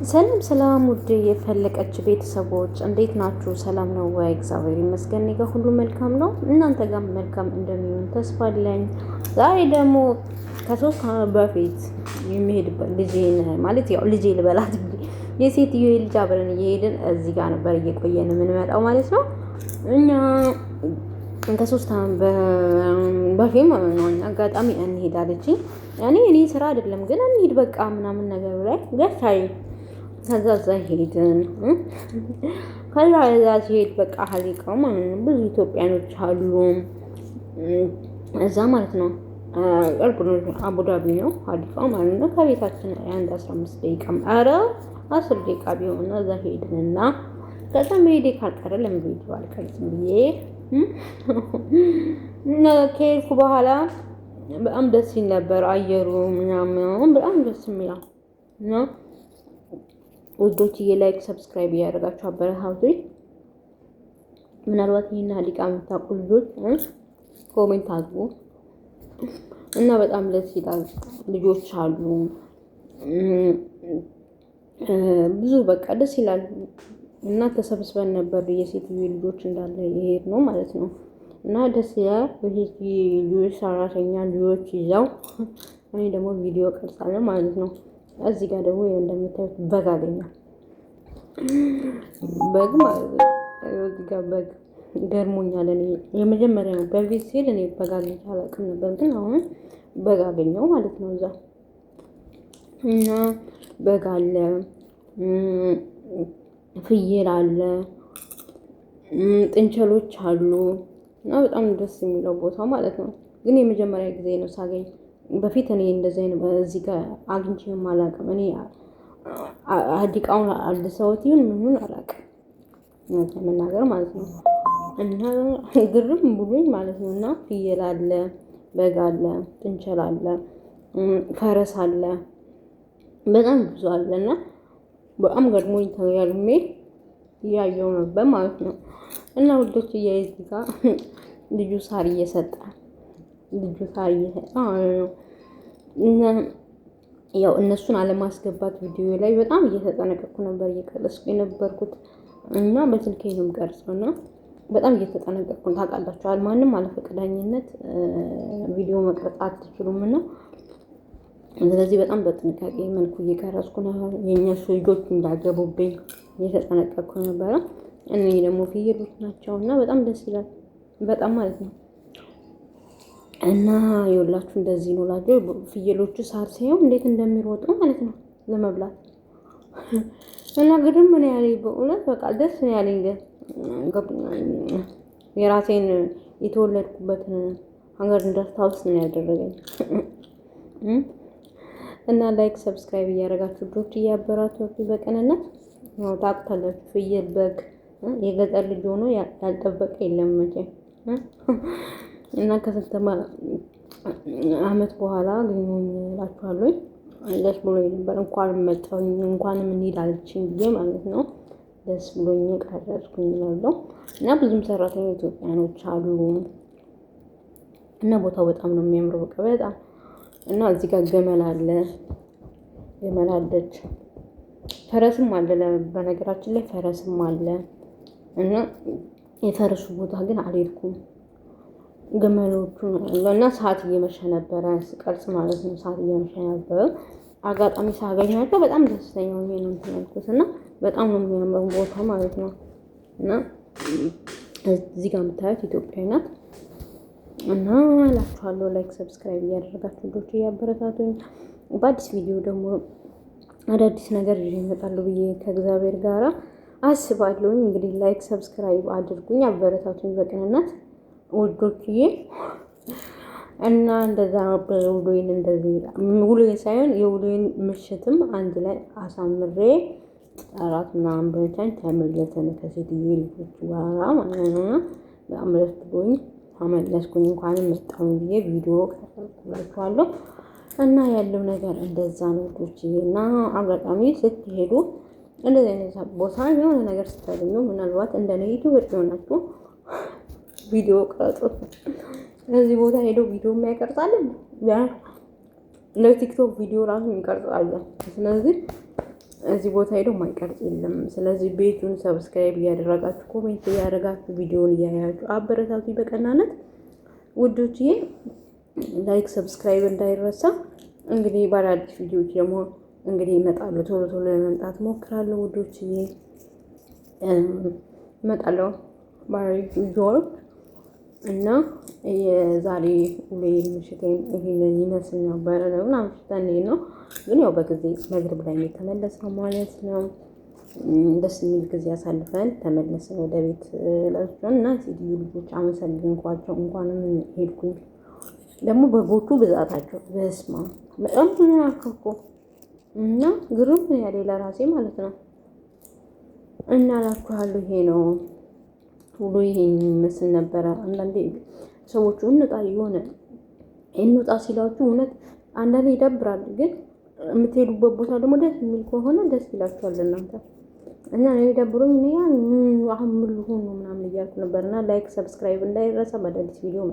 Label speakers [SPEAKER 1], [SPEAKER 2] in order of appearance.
[SPEAKER 1] ሰላም ሰላም፣ ውድ የፈለቀች ቤተሰቦች እንዴት ናችሁ? ሰላም ነው ወይ? እግዚአብሔር ይመስገን እኔ ጋር ሁሉ መልካም ነው። እናንተ ጋር መልካም እንደሚሆን ተስፋ አለኝ። ዛሬ ደግሞ ከ3 ዓመት በፊት የሚሄድበት ልጄን፣ ማለት ያው ልጄ ልበላት እንጂ የሴትዮ ልጅ፣ አብረን እየሄድን እዚህ ጋር ነበር እየቆየን የምንመጣው ማለት ነው። እኛ ከ3 ዓመት በፊት ማለት ነው። አጋጣሚ እንሂድ አለችኝ። እኔ ስራ አይደለም ግን እንሂድ በቃ ምናምን ነገሩ ላይ ደስ አለኝ። ከዛ እዛ ሄድን። ከዛ እዛ ሲሄድ በቃ ሀሊቃው ማለት ነው ብዙ ኢትዮጵያኖች አሉ እዛ ማለት ነው። ቅርብ ነው፣ አቡዳቢ ነው ሀሊቃው ማለት ነው። ከቤታችን አንድ 15 ደቂቃ፣ ኧረ 10 ደቂቃ ቢሆን እዛ ሄድንና ከዛ መሄዴ ካልቀረ ለምን ቪዲዮ አልቀርጽም ብዬ ከሄድኩ በኋላ በጣም ደስ ይል ነበር አየሩ ምናምን በጣም ደስ የሚለው። እና ውዶችዬ like subscribe እያደረጋችሁ አበረታቱኝ። ምናልባት ይህን ሀሊቃ የምታውቁ ልጆች comment አድርጉ እና በጣም ደስ ይላል። ልጆች አሉ ብዙ፣ በቃ ደስ ይላል። እና ተሰብስበን ነበር የሴትዮ ልጆች እንዳለ የሄድ ነው ማለት ነው። እና ደስ ይላል። የሴትዮ ልጆች ሰራተኛ ልጆች ይዘው እኔ ደግሞ ቪዲዮ ቀርጻለሁ ማለት ነው። እዚህ ጋር ደግሞ ይኸው እንደምታዩት በግ አገኘሁ። በግ ማለት ነው። እዚህ ጋር በግ ገርሞኛል። እኔ የመጀመሪያ ነው፣ በፊት ሲል እኔ በግ አግኝቼ አላውቅም ነበር፣ ግን አሁን በግ አገኘሁ ማለት ነው እዛ። እና በግ አለ፣ ፍየል አለ፣ ጥንቸሎች አሉ እና በጣም ደስ የሚለው ቦታ ማለት ነው። ግን የመጀመሪያ ጊዜ ነው ሳገኝ። በፊት እኔ እንደዚህ አይነት እዚህ ጋር አግኝቼም አላውቅም። እኔ ሀዲቃውን አልሰውት ይሁን ምኑን አላውቅም ለመናገር ማለት ነው። እና ግርም ብሎኝ ማለት ነው። እና ፍየል አለ፣ በግ አለ፣ ጥንቸል አለ፣ ፈረስ አለ፣ በጣም ብዙ አለ እና በጣም ገርሞኝ ተገርሜ እያየው ነበር ማለት ነው። እና ውዶች እዚህ ጋር ልጁ ሳር እየሰጠ፣ ልጁ ሳር እየሰጠ ማለት ነው። እና ያው እነሱን አለማስገባት ቪዲዮ ላይ በጣም እየተጠነቀቅኩ ነበር እየቀረጽኩ የነበርኩት እና በስልኬ ነው የምቀርጸው እና በጣም እየተጠነቀቅኩ፣ ታውቃላችኋል። ማንም አለፈቃደኝነት ቪዲዮ መቅረጽ አትችሉም እና ስለዚህ በጣም በጥንቃቄ መልኩ እየቀረጽኩ ነው። የእነሱ ልጆች እንዳገቡብኝ እየተጠነቀቅኩ ነበረ። እነዚህ ደግሞ ፍየሎች ናቸው እና በጣም ደስ ይላል፣ በጣም ማለት ነው። እና የወላችሁ እንደዚህ ነው ላቸው፣ ፍየሎቹ ሳር ሲያዩ እንዴት እንደሚሮጡ ማለት ነው ለመብላት። እና ግርም ነው ያለኝ በእውነት፣ በቃ ደስ ነው ያለኝ። ግን የራሴን የተወለድኩበትን ሀገር እንዳስታውስ ነው ያደረገኝ። እና like subscribe እያደረጋችሁ ልጆች እያበራታችሁ በቅንነት ታውቁታላችሁ። ፍየል፣ በግ የገጠር ልጅ ሆኖ ያልጠበቀ የለም መቼም። እና ከስንት አመት በኋላ አገኘሁኝ እላችኋለሁ። ደስ ብሎኝ ነበር። እንኳን መጣሁኝ እንኳንም እንሂድ አለችኝ ብዬ ማለት ነው። ደስ ብሎኝ ቀረጽኩኝ እላለሁ። እና ብዙም ሰራተኛ ኢትዮጵያኖች አሉ። እና ቦታው በጣም ነው የሚያምረው፣ በቃ በጣም። እና እዚህ ጋር ግመል አለ፣ ግመል አለች፣ ፈረስም አለ። በነገራችን ላይ ፈረስም አለ እና የፈረሱ ቦታ ግን አልሄድኩም። ግመሎቹ እና ሰዓት እየመሸ ነበረ ስቀርጽ ማለት ነው። ሰዓት እየመሸ ነበረ። አጋጣሚ ሳገኛቸው በጣም ደስተኛ ሆኜ ነው እንትን ያልኩት እና በጣም ነው የሚያምረው ቦታ ማለት ነው። እና እዚህ ጋር የምታዩት ኢትዮጵያዊ ናት። እና እላችኋለሁ like subscribe እያደረጋችሁ ልጆች እያበረታቱኝ፣ በአዲስ ቪዲዮ ደግሞ አዳዲስ ነገር ይዤ እመጣለሁ ብዬ ከእግዚአብሔር ጋራ አስባለሁኝ። እንግዲህ like subscribe አድርጉኝ፣ አበረታቱኝ በቅንነት ውዶችዬ። እና እንደዛ ነበር ውሎዬን፣ እንደዚህ ውሎዬን ሳይሆን የውሎዬን ምሽትም አንድ ላይ አሳምሬ እራት ምናምን በልተን ተመለሰን ከሴትዮ ልጆች ጋራ ማለት ነው። እና በጣም ደስ ብሎኝ ተመለስኩኝ። እንኳንም መጣሁኝ ብዬ ቪዲዮ ቀርጬላችኋለሁ። እና ያለው ነገር እንደዛ ነው ውዶችዬ። እና አጋጣሚ ስትሄዱ እንደዚህ አይነት ቦታ የሆነ ነገር ስታገኙ፣ ምናልባት እንደኔ YouTuber የሆናችሁ ቪዲዮ ቅረጹ። እዚህ ቦታ ሄደው ቪዲዮ የሚያቀርጻለን ለቲክቶክ ቪዲዮ ራሱ የሚቀርጻለን። ስለዚህ እዚህ ቦታ ሄዶ ማይቀርጽ የለም። ስለዚህ ቤቱን subscribe እያደረጋችሁ፣ comment እያደረጋችሁ፣ ቪዲዮውን እያያችሁ አበረታቱ በቀናነት ውዶችዬ። Like subscribe እንዳይረሳ። እንግዲህ በአዳዲስ ቪዲዮዎች ደግሞ እንግዲህ ይመጣሉ። ቶሎ ቶሎ ለመምጣት ሞክራለሁ ውዶችዬ፣ እመጣለሁ በአዳዲስ ቪዲዮዎች። እና የዛሬ ውሎዬ ምሽቴን ይሄንን ይመስል ነበረ። ለምን አምሽተን ነው፣ ግን ያው በጊዜ መግሪብ ላይ የተመለስነው ማለት ነው። ደስ የሚል ጊዜ አሳልፈን ተመለስን ወደ ቤት ለእሱን እና ሴትዮ ልጆች አመሰግንኳቸው። እንኳንም ሄድኩኝ። ደግሞ በጎቹ ብዛታቸው በስማ በጣም ብዙ ናቸው እኮ፣ እና ግርም ያለ ለራሴ ማለት ነው። እና እላችኋለሁ ይሄ ነው ውሎ፣ ይሄን ይመስል ነበረ። አንዳንዴ ሰዎቹ እንውጣ የሆነ እንውጣ ሲላችሁ እውነት አንዳንዴ ይደብራል፣ ግን የምትሄዱበት ቦታ ደግሞ ደስ የሚል ከሆነ ደስ ይላችኋል እናንተ። እና እኔ ደብሮኝ እኔ አሁን ምን ልሆን ነው ምናምን እያልኩ ነበር። እና like subscribe እንዳይረሳ፣ በአዳዲስ ቪዲዮ።